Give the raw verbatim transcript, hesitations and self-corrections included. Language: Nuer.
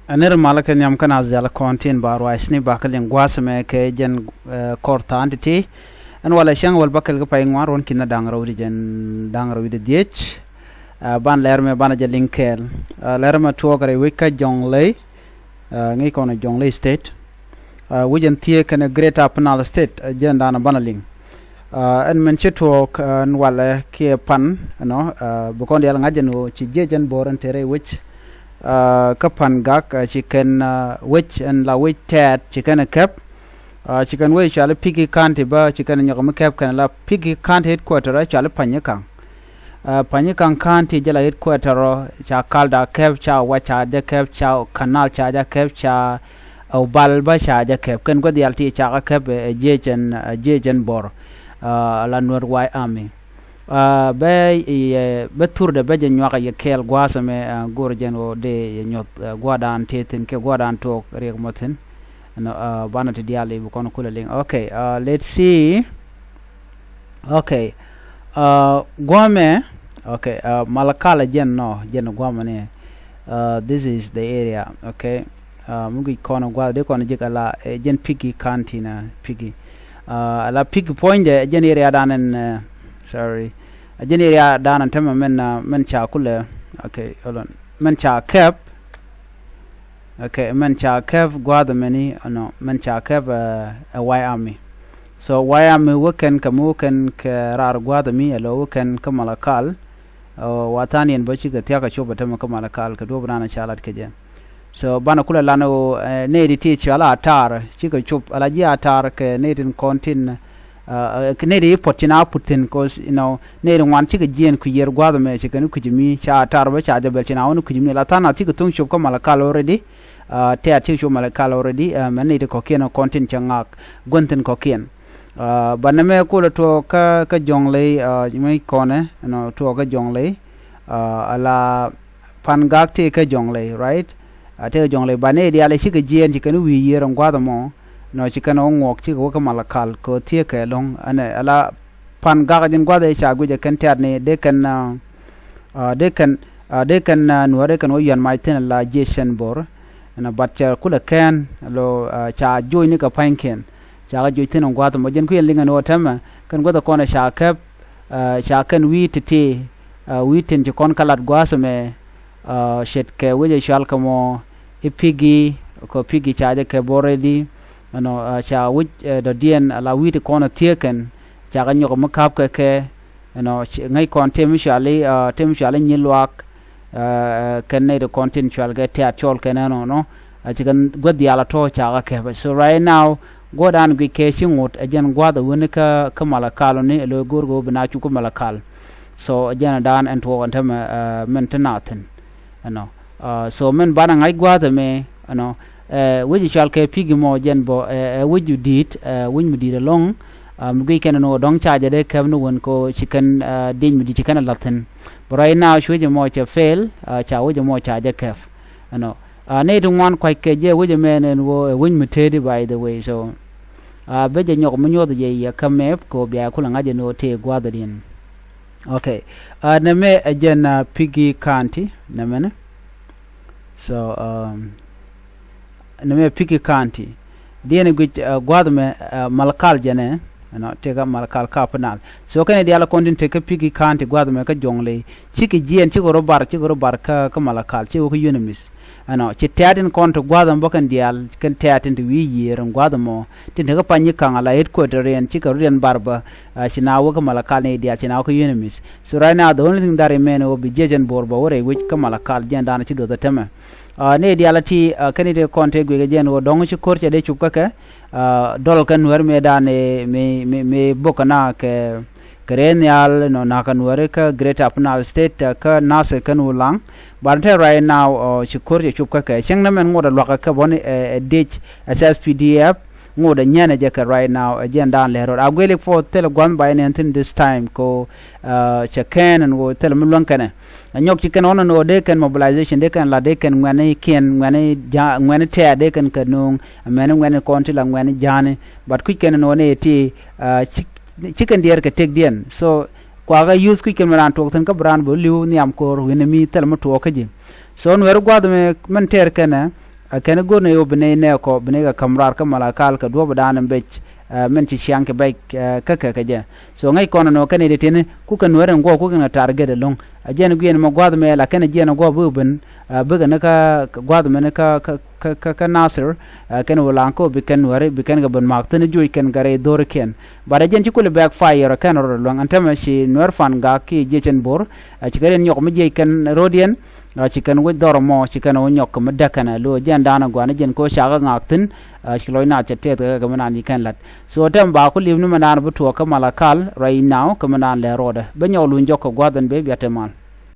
Ɛ nir malä kɛ nhiam kä nath diaal kɔn tin ba ruac ni ba kɛ liŋ gua̱a̱th mɛ kɛ jɛn kɔr tha̱a̱n ti̱ti̱. Ɛn walɛ cäŋ wäl bäkɛl kä pay ŋuan ruɔ̱n ki̱n da̱ŋ rɛw di jɛn da̱ŋ rɛw di dhiec. Ban lɛr mɛ banɛ jɛ liŋ kɛɛl. Lɛr mɛ tuɔɔk rɛy wec kä Jonglei. Ŋi̱i̱c kɔn Jonglei State. Wec ɛn thiee kɛn Greater Upper Nile State jɛn da̱a̱n banɛ liŋ. Ɛn min ci tuɔɔk ɛn walɛ kiɛ pan ɛnɔ bi kɔn diaal ŋa̱c ɛn ɣöö ci jiɛc ɛn bo̱o̱r ɛn te rɛy wec. Kä pan gak ci kɛn wec ɛn la wec tɛɛt ci kɛn kɛp. Ci kɛn wec cuali Piggy County bä ci kɛn nyɔk mi kɛp kɛn la Piggy County headquarter cuali Panyikaŋ. Panyikaŋ County jɛ la headquarter ca kalda kɛp ca wa ca jɛ kɛp ca kanal ca jɛ kɛp ca Obal bä ca jɛ kɛp kɛn gua̱th diaal ti ca kɛ kɛp ɛ jiɛc ɛn ɛ jiɛc ɛn bo̱r. La Nuer White Army. Bɛ bɛ thurdɛ bɛ jɛ nyuak yɛ kɛɛl gua̱a̱th ɛmɛ go̱r jɛn ɣöö dee yɛ nyuɔth gua̱a̱dan tëë thi̱n kɛ gua̱a̱dan tuɔɔk riɛk mɔ thi̱n. Banɛ ti diaal i̱ bi kɔn kulɛ liŋ. Okay, let's see. Okay. Gua̱a̱mɛ. Okay. Malakal jɛn nɔ jɛn gua̱a̱mɛ ni. This is the area. Okay. Mi guic kɔn gua̱a̱th dee kɔn ji̱ kɛ la jɛn Piggy County na Piggy. La Piggy puɔ̱nydɛ jɛn area dan ɛn. Sorry. Jɛn area dan ɛn tämɛ mɛn mɛn ca kulɛ. Okay, hold on. Mɛn ca kɛp. Okay, mɛn ca kɛp gua̱a̱th mɛni ɛnɔ mɛn ca kɛp ɛ White Army. So White Army wä kɛn kɛ mi wä kɛn kɛ raar gua̱a̱th mi ɛ lɔ wä kɛn kä Malakal. Wa than yɛn bä cikɛ thia̱k kɛ cop ɛ tämɛ kä Malakal kɛ duɔ̱p nan ca lat kɛ jɛ. So banɛ kulɛ lan ɣöö nɛy ti ti cɔal a taar cikɛ cop ala ji̱ a taar kɛ nɛy tin kɔn tin. Nɛy ti i̱ puɔt ci na put thi̱n cause you know nɛy ti ŋuan cikɛ jiɛɛn kui̱ yiër gua̱a̱th ɛmɛ ci kɛn kui̱c mi ca taar bä ca jɛ bɛl ci na wä ni kui̱c mi la tha̱a̱n nath cikɛ tho̱ŋ cop kä Malakal already. Tɛ̈t cikɛ cop Malakal already mɛ nɛy ti kɔ̱kiɛn kɔn tin cɛ ŋa̱k gua̱n thi̱n kɔ̱kiɛn. Banɛ mɛ kulɛ tuɔɔk kä kä Jonglei mi kɔnɛ ɛnɔ tuɔɔk kä Jonglei. Ala pan gak tëë kä Jonglei right. A tëë kä Jonglei banɛ diaal cikɛ jiɛɛn ci kɛn wi̱i̱ yiër ɛn gua̱a̱th ɛmɔ. Nɔ ci kɛn ɔ ŋuɔk cikɛ wä kä Malakal kɛ ɣöö thiee kɛ lo̱ŋ ɛnɛ ala pan gak ji̱n gua̱th ëë ca guic ɛ kɛn tɛ̈t ni dee kɛn dee kɛn dee kɛn Nuäär dee kɛn wä yɔn mac thi̱n ala jiɛc cɛn bo̱r. Ɛnɔ bat cɛ kulɛ kɛn lo ca joc ni kɛ pa̱nykiɛn. Ca kɛ joc thi̱n ɛn gua̱th ɛmɔ jɛn kui̱ ɛn liŋ ɛn ɣöö tɛmɛ kɛn gua̱th ɛ kɔn ɛ ca kɛp. Ca kɛn wi̱i̱ ti̱ti̱ wi̱i̱ tin ci kɔn kä lat gua̱a̱th ɛmɛ. Ce̱tkɛ wec ɛ cual kɛ mɔ i̱ Piggy kɛ Piggy ca jɛ kɛp already. Ɛnɔ ca wec dɔ̱diɛn ala wi̱i̱ ti kɔn ɛ thiee kɛn. Ca kɛ nyɔk mi ka̱p kɛ kɛ ɛnɔ ŋäc kɔn tëë mi cuali tëë mi cuali nyi luaak. Kɛn nɛy ti kɔn tin cual kɛ tɛ̈t cɔl kɛn ɛnɔnɔ. A ci kɛn guäth diaal a tɔ̱ ca kɛ kɛpɛ so right now guɔ̱dan guic kɛ ci ŋot ɛ jɛn gua̱th ɛ wuni kä kä Malakal ɔni ɛ lo̱c go̱o̱r kɛ wä bi na cuk kä Malakal. So ɛ jɛn ɛ daan ɛn tuɔɔk ɛn tämɛ mɛn ti nath thi̱n. Ɛnɔ so mɛn banɛ ŋa̱c gua̱a̱th ɛmɛ ɛnɔ. Wec cual kɛ Piggy mɔ jɛn bɔ ɛ wec di̱i̱t wec mi di̱i̱t ɛlɔ̱ŋ. Mi guic kɛn ɛn ɣöö dɔ̱ŋ ca jɛ dee kɛp ni wän kɛ ɣöö ci kɛn diec mi di̱i̱t ci kɛn ɛ la̱th thi̱n. But right now ci wec ɛmɔ cɛ fail. Ca wec ɛmɔ ca jɛ kɛp. Ɛnɔ nɛy ti ŋuan kua̱c kɛ jɛ wec ɛmɛ ɛn ɣöö ɛ wec mi teeti by the way so. Bä jɛ nyɔk mi nyuɔth jɛ yɛ kä mɛp kɛ ɣöö bia kulɛ ŋa̱c ɛn ɣöö tëë gua̱a̱th ɛdiɛn. Okay. Nɛmɛ ɛ jɛn Piggy County nɛmɛni. So nɛmɛ Piggy County. Diɛn guic gua̱a̱th mɛ Malakal jɛnɛ. Ɛnɔ tëëkä Malakal kä Upper Nile so kɛnɛ diaal kɔn tin tëëkä Piggy County gua̱a̱th mɛ kä Jonglei. Cikɛ jiɛɛn cikɛ rɔ bar cikɛ rɔ bar kä kä Malakal cikɛ wä kä UNMISS. Ɛnɔ ci tɛ̈t in kɔn ti gua̱a̱th ɛmɔ bä kɛn diaal kɛn tɛ̈t in ti wi̱i̱ yiëër in gua̱a̱th ɛmɔ. Tin te kä Panyikaŋ ala headquarter in cikɛ rut in bar bä. Ci na wä kä Malakal ni diaal ci na wä kä UNMISS. So right now the only thing that remain wä bi jiɛc ɛn bo̱r bä wä rɛy wec kä Malakal jiɛn da̱a̱n ci duɔth ɛ tämɛ. Ni diaal a ti kɛn ti kɔn te guic kɛ jiɛn wä dɔ̱ŋ ci ko̱r cɛ dee cup kä kɛ. Dɔl kɛ Nuäär mëë da̱a̱n mëë mëë bok kɛ na kɛ kɛ rɛy nhial nɔ nakä Nuäär kä Greater Upper Nile State kä Nasir kɛn Ulaŋ. But te right now ci ko̱r cɛ cop kä kɛ cieŋ nɛ mɛn ŋot ɛ luakä kɛ bɔni ɛ diec ɛ SSPDF. Ŋot ɛ nyɛn ɛ jɛ kɛ right now ɛ jɛn da̱a̱n lɛr rot a guɛli puɔth thilɛ gua̱n bay nɛn thi̱n this time ko. Cɛ kɛn ɛn ɣöö thilɛ mi luäŋ kɛnɛ. Ɛ nyɔk ci kɛn ɣɔn ɛn ɣöö dee kɛn mobilization dee kɛn la dee kɛn ŋuɛni kiɛn ŋuɛni ja̱a̱ ŋuɛni tɛ̈ɛ̈ dee kɛn kɛ nööŋ. Ɛ mɛni ŋuɛni kɔn ti la ŋuɛni ja̱a̱ni. But kui̱c kɛn ɛn ɣöö nɛ yɛ ti ci ci kɛn diɛɛr kɛ tëkdiɛn. So kuakä yuth kui̱c kɛn mi raan tuɔɔk thi̱n kä bi raan bä li̱w nhiam ko̱r wi̱n mi thil mi tuɔɔk kä ji̱. So Nuɛɛri gua̱th mi mɛn tɛɛr kɛnɛ Ɛ kɛn go̱r ni ɣöö bi nɛy nɛɛkɔ bi nɛy kɛ ka̱m raar kä Malakal kɛ duɔ̱ɔ̱p dan in bec, ɛ, min ci ciaŋ kɛ bec, ɛ, kä kɛ kɛ jɛ. So ŋäc kɔn ɛnɔ kɛn i̱ ti tini ku kɛ Nuäär in guɔ̱ɔ̱k ku kɛn kɛ target ɛlɔ̱ŋ. Ɛ jɛn guiɛn mɛ gua̱a̱th mɛ la kɛn ɛ jiɛn ɛ guɔ̱ɔ̱k bi ben, ɛ, bikɛ ni kä gua̱a̱th mɛ ni kä, kä, kä, kä Nasir, ɛ, kɛn wä laŋ kä bi kɛn Nuääri bi kɛn kɛ ben ma̱a̱k thi̱n juɔc kɛn kɛ rɛy dho̱rikiɛn. But ɛ jɛn ci kulɛ backfire kɛn rɔɔdɛ luäŋ ɛn tämɛ ci Nuäär Pangak kiɛ jiɛc ɛn Bo̱r, ɛ, ci kɛ riɛn nyɔk mi jiɛc kɛn ro̱diɛn, ɛ, ci kɛn wec dhɔr ɛmɔ ci kɛn wä nyɔk kɛ mi däk kɛn ɛ lo̱ jɛn da̱a̱n ɛ gua̱a̱n ɛ jɛn kɛ wä cakɛ ŋa̱a̱k thi̱n, ɛ, ci lɔc naath cɛ tɛth kɛ kɛ mi naan yi kɛn la̱t. So tɛm ba ku li̱ep ni mi naan bi tuɔɔk kä Malakal right now kɛ mi naan lɛ rɔɔdɛ. Bä nyɔk luny jɔk kɛ gua̱a̱th ɛn bee bia te mal.